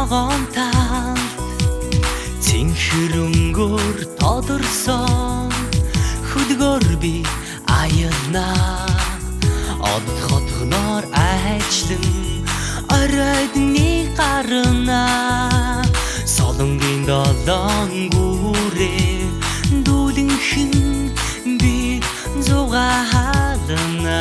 ногоон талд цэнхэр өнгөөр тодорсон хөдгөр би аялна. Одод хотгоноор ажлан оройд нэг гарна. Солонгийн долоон гүрээ дүүлэнхэн би зугаална.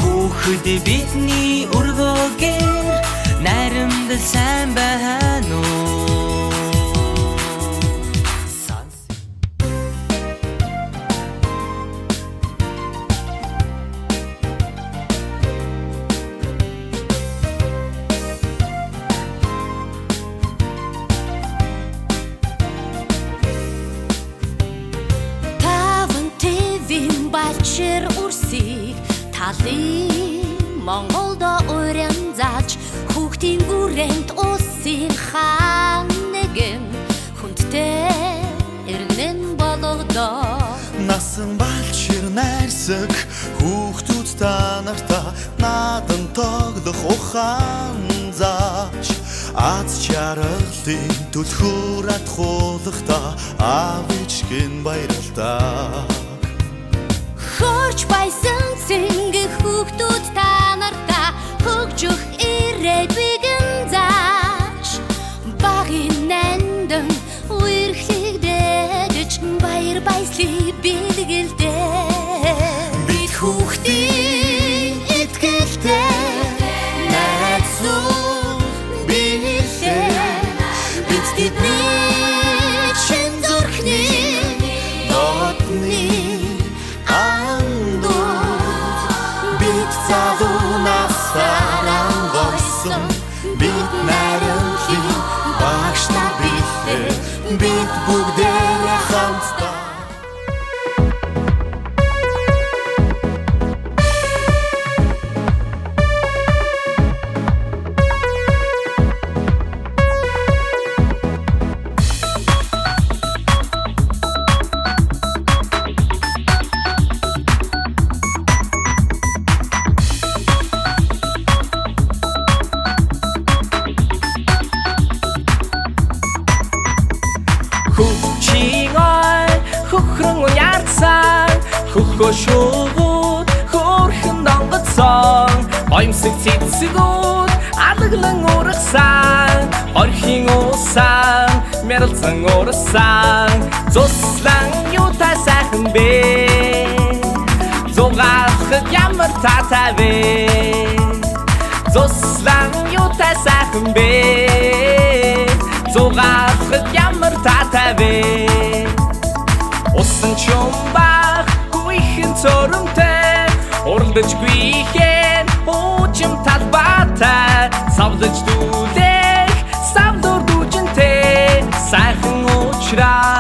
Хүүхэд бидний өргөөгөр найрамдал сайн байна уу? Таван твийн балчир үрсийг талын Монголд уран зааж хүүхдийн гүрэнд улсын хаан нэгэн хүндтэй иргэн болгодоо. Насан балчир найрсаг хүүхдүүд та нартаа надан тоглох ухаан зааж аз жаргалын түлхүүр атхуулахдаа аав ээжгэн баярлалаа. Хөрч байсан цэнгэх хүүхдүүд та нартаа хөгжих ирээдүйг нь зааж багын нандин үерхлийг дээдэж баяр баясгалыг бэлгэлдээ. Бид хүүхдийн итгэлтэй найзуу биелээ. Бид тэдний чин зүрхний дотны андууд. Бид залуу насаар ангойсон, бид найрамдлын багш нар билээ. Бид бүгдээрээ хамтдаа. Хүчин ой хөхрөн уярсан хөхөө шуугууд хөөрхөн донгоцсон гоёмсог цэцгүүд алаглан урагсан орхийн уусан мяралцан урсан цуслан юутай сайхан бэ, зугаалахад ямар таатай вэ, цуслан юутай сайхан бэ, зугаалахад ямар таатай вэ. Усан чумбах гүйхэн цөрөмтэй уралдаж гүйхэн уужим талбайтай савлаж дүүлэх савлуур дүүжинтэй сайхан уучраа.